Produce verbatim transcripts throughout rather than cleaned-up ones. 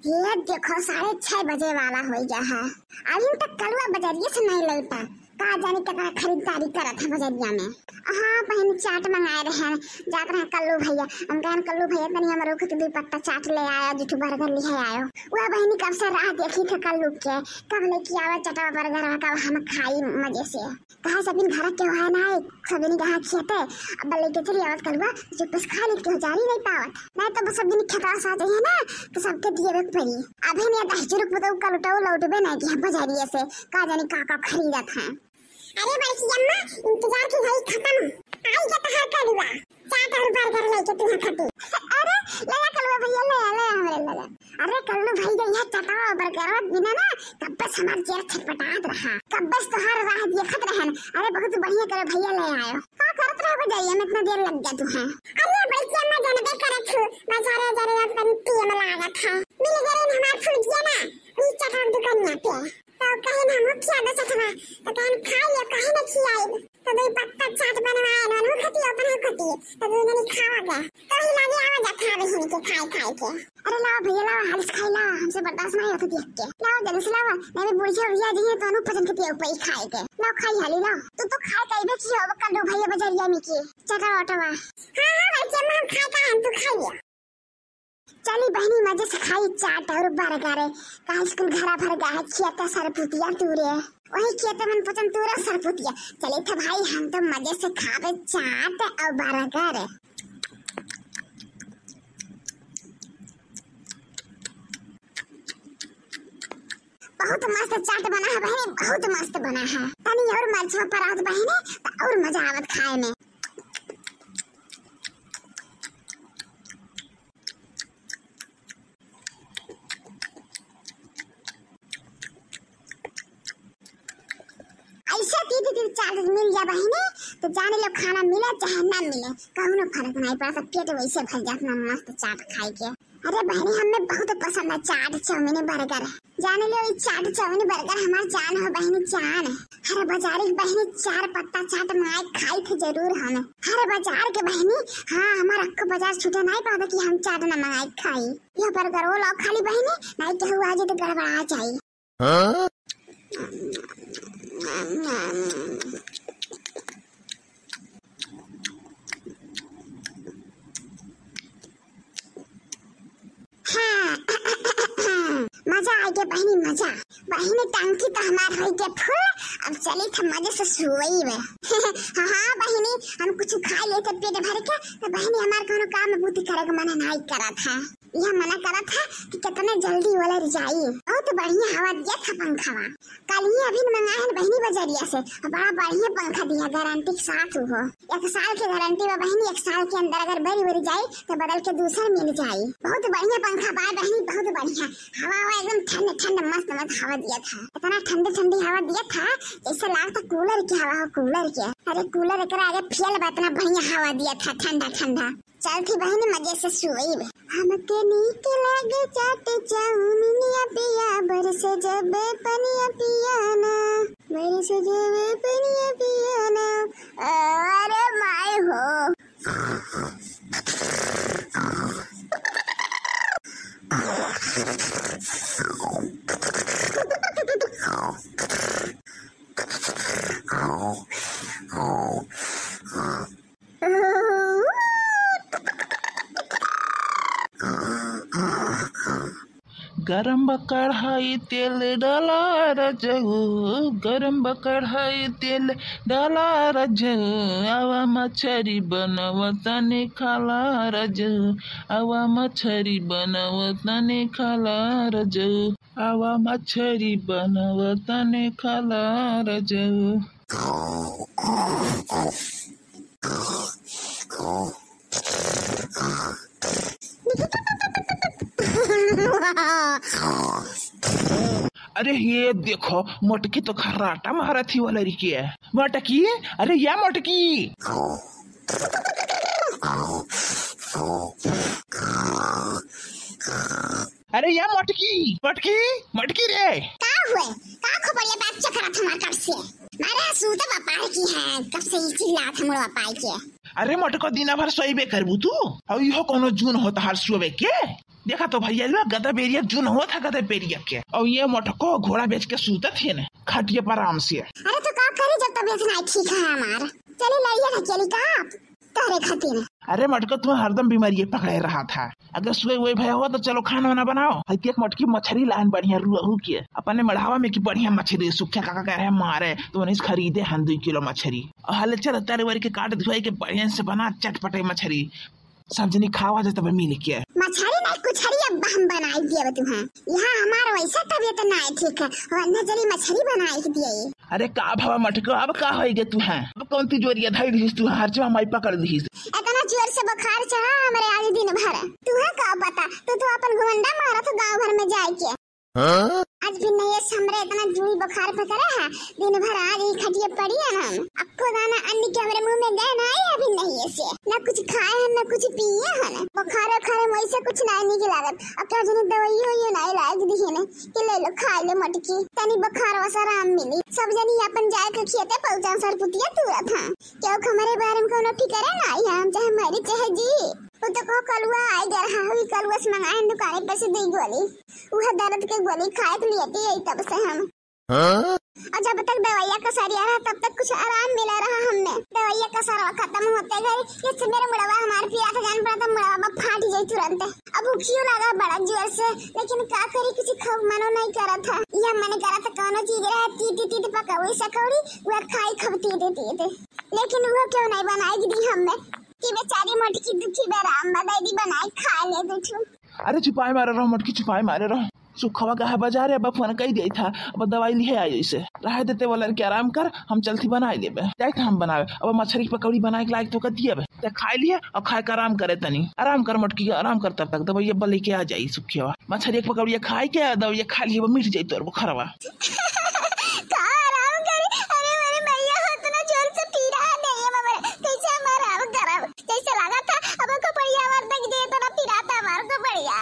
ये देखो, साढ़े छह बजे वाला होइ गया है, अभी तक कलुआ बजरिया से नहीं लौटा। का जाने कितना खरीदारी करत है बजरिया में। हाँ बहिनी, चाट मंगाए रहे हैं, जात रहे कल्लू भैया, हम कहन कल्लू भैया तनी हमरो के दुइ पत्ता चाट ले आयो, जुठू बर्गर लिहे आयो। वह बहिनी कब से राह देखी थे कल्लू के, कब लेके आवे चटवा बर्गर, कब हम खाई मजे से। कहा सबिन घर के है ना, सबिन कहाँ खेते, अब लेके चली आवत कलुआ, चुप्पे से खा लेत के हो, जारी नहीं पावत। नहीं तो बस सबिन खेता सा जाइए ना, तो सबके दिए बक परी। अभी नहीं दस रुपये तो कल उठाओ लौटबे नहीं कि हम बजरिया से, का जाने का का खरीदत हैं। अरे बड़की अम्मा, इंतजार की घड़ी खत्म, आई के तहार कलुआ, चाट और बर्गर लेके तुम्हें खाती। अरे ले आ कलुआ भैया, ले आ, ले आ हमरे लगे। अरे कल्लू भैया, यह चटवा बर्गर बिना ना कब्बे से हमार जेर छटपटात रहा, कब्बे से तोहार राह देखत रहन। अरे बहुत बढ़िया कल्लू भैया ले आयो। का करत रहे बजरिया में, इतना देर लग गया तुम्हें? अरे बड़की अम्मा, जानबे करत हूँ, बाजारे बाजारे अब तनी टीम लागत है, मिल गए हमार फुलकिया ना, ई चटवा दुकानिया पे। तो कहे ना मुखिया दो चटवा, तो कहन खा लियो, काहे ना खियाई? तो दो पत्ता चाट बनवाए, ननू खती, अपन खती, तो दो जनी खावा गया। तो ही लागे आवा जा खा बहिन के खाए खाए के। अरे लावा भैया, लावा, हाल से खाई लावा, हमसे बर्दाश्त नहीं होता देख के। लावा जल्दी से लावा, नहीं मैं बुढ़िया उढ़िया जी है तो अनु भजन के तिया ऊपर ही खाए के। लाओ खाई हाली लाओ। तू तो खाए कई बे की हो कल्लू भैया बजरिया में की। चटा ओटवा। हाँ, हाँ, बड़की अम्मा, हम खाए का हम, तू खाई लियो। चली बहिनी, मजे से खाई चाट और बर्गर। काहे स्कूल घरा भर गा है, खेत सरपुतिया तूरे। वही खेत मन पचन तूरा सरपुतिया। चली तो भाई, हम तो मजे से खाबे चाट और बर्गर। बहुत मस्त चाट बना है बहिनी, बहुत मस्त बना है। तनी और मरचवा परात बहिनी, त और मजा आवत खाए में। ऐसे तीत तीत चाट मिल जा बहिनी, तो जाने लो खाना मिले चाहे ना मिले, कौनो फर्क नहीं पड़ता, पेट वैसे भर जात ना मस्त चाट खाए के। अरे बहिनी, हमें बहुत पसंद है चाट, चाउमीन, बर्गर। जाने लो, ई चाट, चाउमीन, बर्गर हमार जान हो बहिनी, जान। हर बाजारी के बहिनी चार पत्ता चाट मंगाए खाई थे जरूर हम। हर बाजार के बहिनी, हाँ, हमार अक्को बाजार छूटे नहीं पाता कि हम चाट ना मंगाए खाई। यह बर्गर वो लाओ खाली बहिनी, नहीं केहू आ जाए तो गड़बड़ा जाई। हाँ? हाँ। मजा आ गया बहिनी, मजा। बहिनी टंकी तो हमार हो गया फुल, अब चली थे मजे से सोई में। हाँ, हाँ बहिनी, हम कुछ खा लेते पेट भर के, तो बहिनी हमार कोनो काम में बूती करे के मन नहीं करत है। यह मना करत है कि कितने जल्दी वाला रिजाई। बहुत बढ़िया हवा दिया था पंखवा। कल ही अभी मंगाए हैं बहिनी बजरिया से, और बड़ा बढ़िया पंखा दिया, गारंटी के साथ हो। एक साल के गारंटी बा बहिनी, एक साल के अंदर अगर बरी बरी जाए तो बदल के दूसर मिल जाए। बहुत बढ़िया पंखा बा बहिनी, बहुत बढ़िया। हवा हवा एकदम ठंड ठंड मस्त मस्त हवा दिया था। इतना ठंडी ठंडी हवा दिया था, जैसे लागता कूलर के हवा हो, कूलर के। अरे कूलर एकरा आगे फेल बा, इतना बढ़िया हवा दिया था, ठंडा ठंडा। चल थी बहिनी, मजे से सोई। हमके नीक लागे चाट चाउमिनिया पिया, बरस जबे पनिया पिया ना, बरस जबे पनिया पिया ना। अरे माय हो। गरम बा कढ़ाई तेल डाला रजऊ, गरम बा कढ़ाई तेल डाला रजऊ, आवा मछरी बनावा तने खाला रजऊ, आवा मछरी बनावा तने खाला रजऊ, आवा मछरी बनावा तने खाला रजऊ। अरे ये देखो, मोटकी तो खर्राटा मारत ही वाला रिके। मोटकी, अरे या मोटकी। अरे या मोटकी, मोटकी, मोटकी रे। का हुए? का खोपड़िया बात चकरात हमार कब से? मारे सूते बापार की है, कब से ही चिल्लात हमरो बापार के। अरे मोटको, दिना भर सोइबे करबू तू? और इहो कोनो जून होता हर सोवे के? देखा तो भैया, लो गदा बेरिया जुन होत है गदा बेरिया के। और ये मोटको घोड़ा बेच के सूतत है ना खटिया पर आराम से। अरे तो का करी जब तबीयत नहीं ठीक है हमार? चली लड़िया ढकेली का आप तोहरे खातिर। अरे मटको, तुम्हें हरदम बीमारी पकड़े रहा था। अगर सुबह वही भय हो तो चलो खाना वाना बनाओ। है कि एक मटकी मछरी लाइन बढ़िया रुहू के अपने मढ़ावा में की बढ़िया मछरी सुख्या काका कह रहे मारे तो उन्हें खरीदे हन दो किलो मछरी। और हाले चल तारे वारी के काट धुआई के बढ़िया से बना चटपटे मछरी। सब जनी खावा जाए तब मिल के। मछरी नहीं कुछरी अब हम बनाई दिए तुहें। यहाँ हमार वैसा तबीयत नहीं ठीक है, वरना जनी मछरी बनाई के दिए। अरे का भवा मटको, अब का होई गे तुहें? अब कौन ती जोरिया धई दिहिस तुहें, हर जगह माई पकड़ दिहिस। इतना जोर से बुखार चढ़ा हमरे आज दिन भर। तुहें का पता, तू तो अपन घुमंडा मारत हो गाँव भर में जाए के। हाँ? आज भी नहीं है हमरे इतना जुड़ी बुखार पकड़ा है, दिन भर आज ही खटिया पड़ी है हम। अक्को दाना अन्न के हमरे मुंह में गए ना आई अभी नहीं है से, ना कुछ खाए हैं ना कुछ पिए हैं। बुखार उखार में वैसे कुछ नहीं निक लागत। अब क्या जनी दवाइयो ये नहीं लायक दी है ना कि ले लो खा ले मटकी, तनी बुखार वसा आराम मिली। सब जनी अपन जाए के खेते पहुंचा सरपुतिया तुरत हाँ, क्यों हमारे बारे में कोनो फिक्र है ना आई हम चाहे मरी चाहे जी। वो तो कहो कलुआ आई गर हाँ हुई कलुआ से मंगाए हैं दुकाने पर से दी गोली। उहे दर्द के गोली खाए के लिए आई तब से हम। हाँ? और जब तक दवाइया का सरिया रहा तब तक कुछ आराम मिला रहा हमने। दवाइया का सरवा खत्म होते गए, इससे मेरा मुड़वा हमारे पिया था जान पड़ा था, मुड़वा में फाट जाई तुरंत। अब भूखियो लगा बड़ा जोर से, लेकिन का करी, कुछ खाऊ मनो नहीं करा था। यह मन करा था कोनो चीज रहा तीत तीत पकौड़ी सकौड़ी, वह खाई खूब तीत तीत, लेकिन वो क्यों नहीं बनाई दी हमने कि बेचारी मोटकी दुखी बे राम बदाई दी बनाई खा ले दे तू। अरे चुपाए मारे रहो मटकी, चुपाए मारे रहो। सुखवा का है बाजारे, अब फोन कई दिया था, अब दवाई लिहे आयो इसे। रहे देते वाला के आराम कर, हम चलती बनाए लेबे। जाए था हम बनावे, अब मछरी की पकौड़ी बनाए के लायक तो कर दिए बे। ते खाए लिए और खाए के आराम करे तनी। आराम कर मटकी, आराम कर, तब तक दवाइया बल लेके आ जाई सुखिया। मछरी एक पकौड़िया खाए के, दवाइया खा लिए, मिट जाई तोर बुखारवा। का आराम करे? अरे मेरे भैया, इतना जोर से पीरा है, नहीं है बाबा, कैसे हम आराम करब? जैसे लगा था अब को बढ़िया हमार तक दे तो ना पिराता हमार को बढ़िया।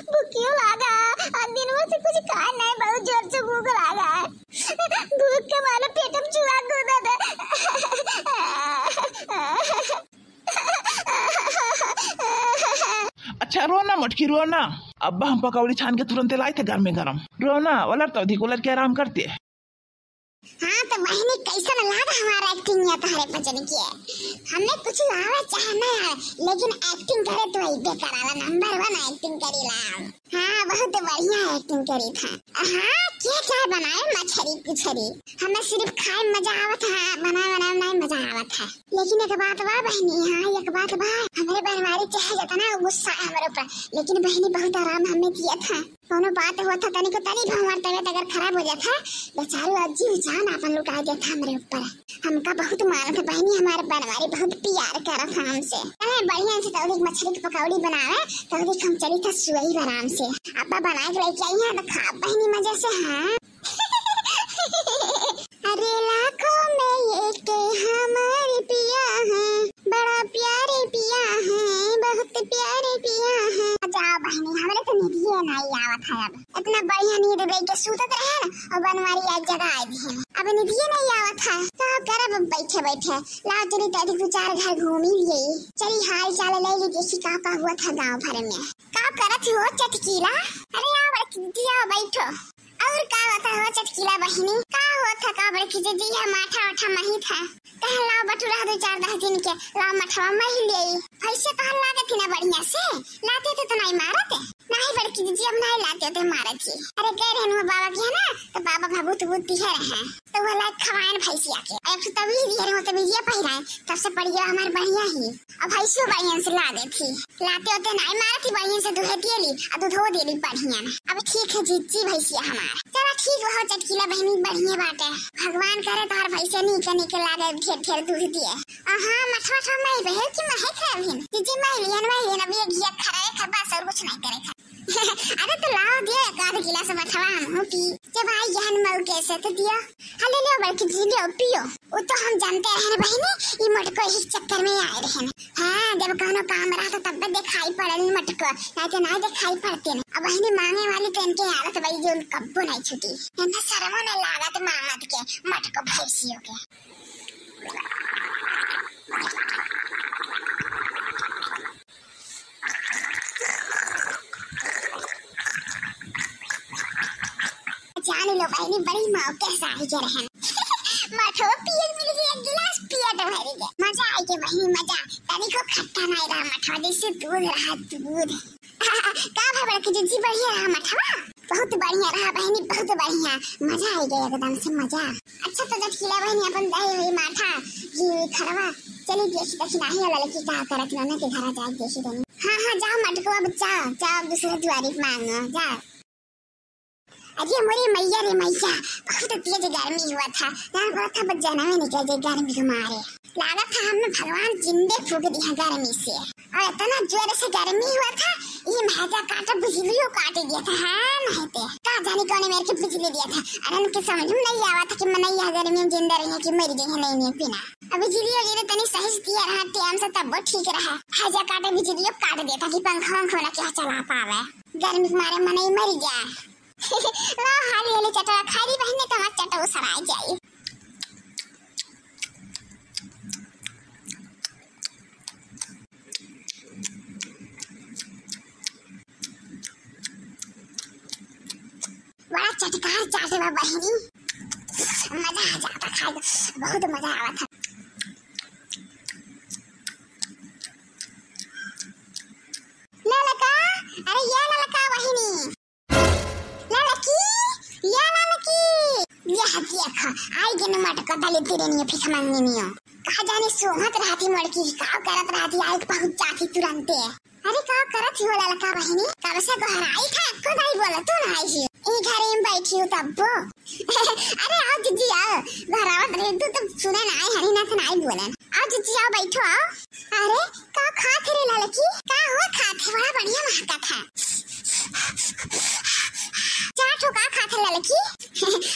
भूखियो लागा, और दिन में से कुछ खाए नहीं, बहुत जोर से भूख लागा। भूख के मारे पेट में चूहा कूदा था। अच्छा रो ना मटकी, रो ना। अब हम पकौड़ी छान के तुरंत लाई थे गरमे गरम। रो ना, ओलर तो अधिक ओलर के आराम करते। हाँ तो बहिनी, कैसन लाग हमार acting या तोहरे बचन के? हमें कुछ आवे चाहे ना आवे, लेकिन acting करे तो वही बेकार आला, number one acting करीला हम। हाँ, बहुत बढ़िया acting करी था। हाँ, के चाहे बनाए मछरी कुछरी, हमें सिर्फ खाए में मजा आवत है, बनाए बनाए में नहीं मजा आवत है। लेकिन एक बात बा बहिनी, हाँ एक बात बा, हमरे बनवारी चाहे जितना गुस्सा है हमरे ऊपर, लेकिन बहिनी बहुत आराम हमें दिया था। कोनो बात हुआ था तनिको तनी भी हमार तबीयत अगर खराब हो जाता है, बेचारू अज्जी जान आपन लुटा देता हमरे ऊपर। हमका बहुत मानत है बहिनी, हमार बनवारी बहुत प्यार करत है हमसे। अरे बढ़िया से तौलिक मछली की पकौड़ी बनावे, तौलिक हम चली था सुई आराम से। अब्बा बनाए के लेके आई है तो खा बहिनी मजे से। हाँ। अरे लाखों में एक हमारे पिया है, बड़ा प्यारे पिया है, बहुत प्यारे पिया है। जा बहिनी, हमरे तो निदिये नहीं आवत है अब। इतना बढ़िया नींद दे के सूतत रहे न, और बनवारी आज जगा आए दिए। अब निदिये नहीं आवत है, का करब अब बैठे बैठे। लाओ चली तो दो चार घर घूमी लिए, चली हाल चाल ले ली, देखी का का हुआ था गाँव भर में। का करत हो चटकीला? अरे आओ बड़की दीदी, आओ बैठो। और का होता हो चटकीला बहिनी? का होत है का बड़की दीदी, यह माठा वाठा मही था। कहे लाओ बटुरा दो चार दस दिन के, लाओ मठवा मही ले। भैंसे तोहर लागत ही ना बढ़िया से, लाते थे तो नहीं मारत। नहीं बड़की दीदी, अब नहीं लाते थे मारत ही। अरे गए रहन वो बाबा के है ना, तो बाबा भभूत भूत दिहे रहे। तो वो लायक खवाएन भैंसिया के। अब तो तभी दिहे रहे, तभी दिया पहिराए, तब से पड़ी गया हमार बढ़िया ही। अब भैंसियो बढ़िया से ला देती। लाते होते नाई मारत ही बढ़िया से दूधे दिएली, आ दूधो देली बढ़िया। अब ठीक है जीजी भैंसिया हमार। चला ठीक बा हो चटकीला बहिनी, बढ़िया बाटे। भगवान करे तोहर भैंसे नीके नीके लागे, ढेर ढेर दूध दिए। आ हाँ, मठवा ठवा माई रहे कि महक है अभिन? जीजी माई लियन, माई लियन, अब ये घिया खराए खा, बस और कुछ नहीं करे खा। अरे तो लाओ दियो एक आध गिलास मठवा हम हूँ पी। जब आई यहन मऊ कैसे तो दियो। हाँ ले लो बड़की जी, लियो पियो। वो तो हम जानते रहे ना बहिनी, ये मटको यही चक्कर में आए रहे ना। हाँ, जब कौनो काम रहा तो तब दिखाई पड़ल मटको, नहीं तो नहीं दिखाई पड़ते ना। अब बहिनी मांगे वाली तो इनके हालत भाई जो कब्बो नहीं छूटी। इन्हें शर्मो नहीं लागत मांगत के मटको भैंसियों के। लो बहिनी, बड़ी मौके से आई के रहन। मठवा पिए मिल गई, एक गिलास पिए तो भरी गए। मजा आई के बहिनी, मजा। तनिको खट्टा नहीं रहा मठवा, जैसे दूध रहा, दूध। का भा बड़की जिज्जी, बढ़िया रहा मठवा? बहुत बढ़िया रहा बहिनी, बहुत बढ़िया। मजा आई गया एकदम से, मजा। अच्छा तो जटकिला बहिनी, अपन दही वही माठा, घी खरवा, चली देखी देखी नाही वाला लड़की का करत, नन्ना के घरा जाए देखी तनी। हाँ हाँ, जाओ मटको, अब जाओ, जाओ दूसरे दुआरी पे मांगो, जाओ। अरे मोरे मैया रे मैया, बहुत तेज गर्मी हुआ था, जान पड़ा था बस जनवे निकल जाए गर्मी के मारे। लागत था हमें भगवान जिंदे फूक दिया गर्मी से। और इतना जोर से गर्मी हुआ था, ये हैजा काटा बिजलियो काट दिया था। हाँ नहीं ते का जाने कौन मेरे के बिजली दिया था। अरे उनके समझ में नहीं आवा था कि मनई यह गर्मी में जिंदा रही कि मर गई है नहीं बिना। अब बिजली वगैरह तनी सही से दिया रहा टाइम से, तब वो ठीक रहा। हैजा काटे बिजलियो काट देता कि पंखा वंखा ना क्या चला पावे, गर्मी के मारे मनई मर गया। ला हाली हाली चटवा खाली बहिनी, तो हमार चटवा सराय जाई। बड़ा चटकार चाटे बा बहिनी, मजा आ जाता खाए, बहुत मजा आवत है। ललका, अरे ये ललका बहिनी, ललकी, या ललकी, यह देख, आई गन मटका दलित गिरनियो फिस मंगनियो। कहा जाने सोहत रहती मड़की, का करत रहती, आई के पहुँच जाती तुरंते। अरे का करत ही हो ललका बहिनी, कब से गोहराई था, एको दाई बोला तू ना आई ही। ई घरे में बैठी हूँ तब्बो। अरे आओ जिज्जी आओ, गोहरावत रहे तू तो सुने ना आई, हरी ना तो ना आई बोले। आओ जिज्जी आओ, बैठो आओ। अरे का खात रे ललकी, का हो खात है, बड़ा बढ़िया महकत है। चार ठो का खात है ललकी?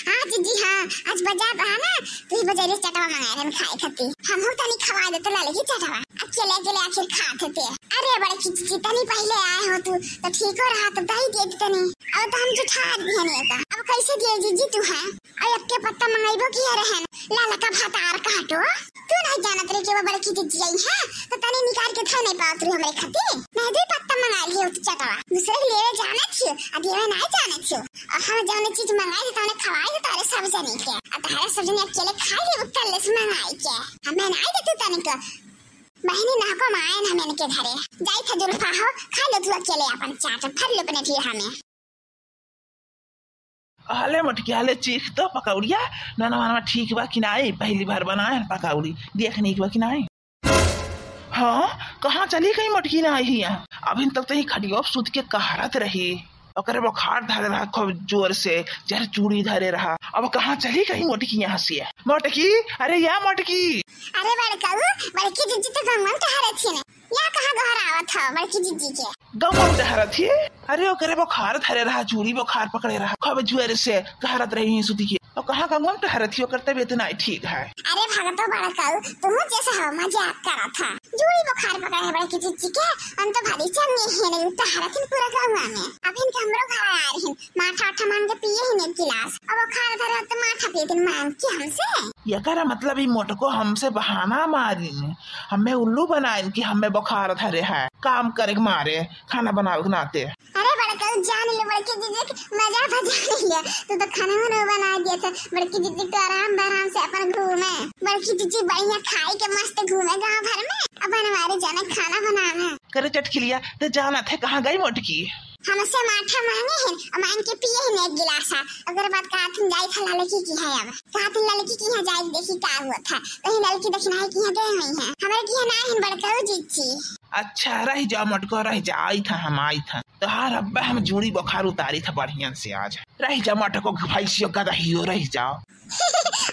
हाँ जिज्जी हाँ, आज बाजार रहा ना, तो ही बाजारे चटवा मंगाए रहन खाए खातिर। हम हो तनी खवा देते ललकी चटवा। अकेले अकेले आखिर खात थे। अरे बड़की जिज्जी तनी पहले आए हो तू, तो ठीक हो रहा तो दही दे दी तनी। अब तो हम जुठा दिए नहीं का। अब कैसे दिए जिज्जी तू है? अरे अक्के पत्ता मंगाइबो किया रहन। ललका भतार काटो। तू नहीं जानत रहे कि वो बड़की जिज्जी आई है, तो तनी निकाल के धर नहीं पावत रही हमरे खातिर। मैं दो पत्ता मंगा लिए हो तू चटवा। दूसरे के लिए जाने थी, आ देवे नहीं जाने थी। और हम जौने चीज मंगाई थी, तौने खवाई थी तारे सब जने के। आ तारे सब जने अकेले खा लिए वो कल्ले से मंगाई के। हमें नहीं दे तू तनिक। बहिनी ना को मायन हम इनके घरे। जाई था जुल्फा हो, खा लो तू अकेले अपन चाट, फर लो अपने फिर हमें। हले मटकी, हले चीख तो पकौड़िया, ननवा ननवा ठीक बा कि नाई, पहली बार बनाए हैं पकौड़ी, देख नीक बा कि नाई। हाँ, कहाँ चली गई मटकी ना आई यहाँ? अभी तक तो ही खटिया पे सूत के कहरत रही, ओकरे बुखार धरे रहा खूब जोर से, जहर चूड़ी धरे रहा। अब कहाँ चली गई मटकी यहाँ से? मटकी, अरे या मटकी। अरे बड़काऊ, बड़की जिज्जी तो गंगन कहरत थी ने, या कहाँ घर आवत हो बड़की जिज्जी के? गंगन कहरत थी। अरे ओकरे बुखार धरे रहा, चूड़ी बुखार पकड़े रहा, खूब जोर से कहरत रही सुती के। और कहाँ गंगन कहरत थी, ओकर तबीयत नहीं ठीक है। अरे भगतो बड़काऊ, तुम जैसे हो मजाक करत था। चूड़ी बुखार पकड़े है बड़की जिज्जी के, हम तो भारी चंगे हैं, नहीं टहरत हैं पूरा गंगा में। अब इनके हमरो घर आ रही, माठा उठा मांग के पिए ही नहीं गिलास। अब बुखार धरे तो माठा पिए दिन मांग के हमसे। ये करा मतलब ई मोटको हमसे बहाना मारिन, हमें उल्लू बनाइन कि हमें बुखार धरे है, काम करे के मारे, खाना बनावे के नाते। अरे बड़का जान ले बड़की जिज्जी के मजा बजा ले, तू तो खाना वाना बना दिया था। बड़की जिज्जी तो आराम आराम से अपन घूमे, बड़की जिज्जी बढ़िया खाई के मस्त घूमे गाँव भर में, अपन हमारे जाने खाना बनावे। करे चटकिलिया, ते जानत है कहाँ गई मोटकी? हमसे माठा मांगे हैं, और मांग के पिए हैं एक गिलासा। ओकर बाद कहत हन जाई था ललकी की है, अब कहत हन ललकी की है जाई देखी का हुआ था। कहीं ललकी दक्षिणा है की है गए हुई है, हमारे की है ना है बड़काऊ जिज्जी। अच्छा रह जा मोटको, रह जा, आई था हम, आई था। तोहार अब्बा हम जूड़ी बुखार उतारी था बढ़िया से आज। रह जा मोटको, भैंसियो गदहियो, रह जाओ।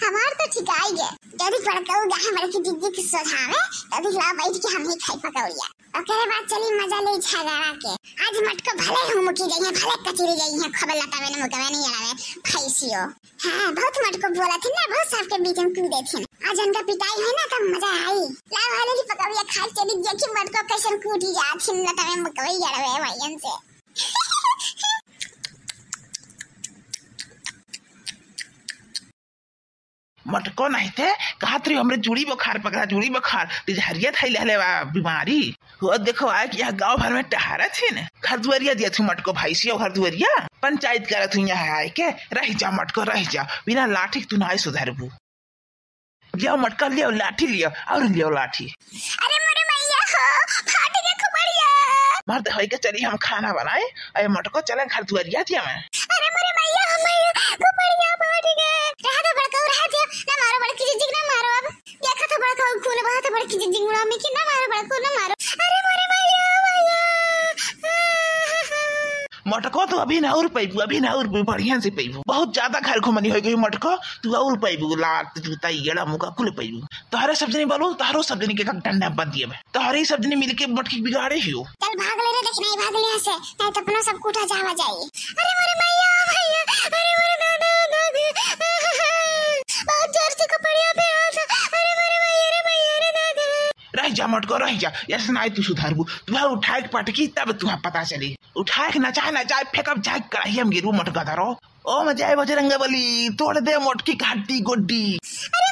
हमार तो ठिकाई गए। जल्दी बड़काऊ गा बड़की जिज्जी की सोझावे, तभी ला बैठ के हम ही खाई पकौड़िया। ओकरे बाद चली मजा ले झगड़ा के। आज मटको भले हम मुकी जाइए, भले कचरी जाइए, खबर लतावे न मुकवे नहीं अड़ावे, भैंसियो। हाँ, बहुत मटको बोला थी ना, बहुत सबके बीच में कूदे थी। आज उनका पिटाई है ना, तब मजा आई। ला वाले की पकौड़िया खाए चली, देखी मटको कैसन कूटी जा थी, लतावे मुकवे अड़ावे भाईयन से। मटको नहीं थे, कहत रही हमरे जूड़ी बुखार पकड़ा, जूड़ी बुखार, तिजहरिया धई लेले बा बीमारी। हो देखो आए कि यह गाँव भर में टहरत ही न, हर दुआरिया दिया थी मटको भाई से, हर दुआरिया पंचायत करत हुई यहाँ आए के। रह जा मटको, रह जा, बिना लाठी के तू ना सुधरबू। लियो मटका, लियो लाठी, लियो और लियो लाठी। अरे मोरे मैया हो, फाट गया खोपड़िया। मर्द होई के चली हम खाना बनाए, अरे मटको चले घर दुआरिया दिया में। अरे मोरे मैया हो, मैया, खोपड़िया फाट गया। रह दे बड़का, रह दे, ना मारो बड़की जिज्जी, ना मारो अब। देखा तो बड़का खून बहा तो बड़की जिज्जी गुड़ा में कि ना मारो बड़को, ना मारो। अरे मोरे मैया, मैया। मटको तो अभी ना और पैबू, अभी ना और बढ़िया से पैबू। बहुत ज्यादा घर घुमनी हो गई मटको, तू और पैबू, लात जूता येड़ा मुका कुल पैबू। तोहरे सब जनी बोलो, तोहरो सब जनी के एक डंडा बंद दिए मैं। तोहरे ही सब जनी मिलके मटकी बिगाड़े ही हो। चल भाग ले रे, देख नहीं भाग ले यहाँ से, नहीं तो अपनो सब कूटा जावा जाई। अरे मोरे मैया, मैया, अरे मोरे दादा, दादी, बहुत जोर से खोपड़िया पे हाथ, अरे मोरे मैया रे, मैया रे दादा। रह जा मटको, रह जा, ऐसे ना तू सुधारबू, तुहार उठाए के पटकी तब तुहा पता चली। उठाए के नचाए नचाए फेंकब जाए कराही हम गिरबू मटका धरो। ओ मजाए बजरंग बली, तोड़ दे मोटकी के हड्डी गोड्डी। अरे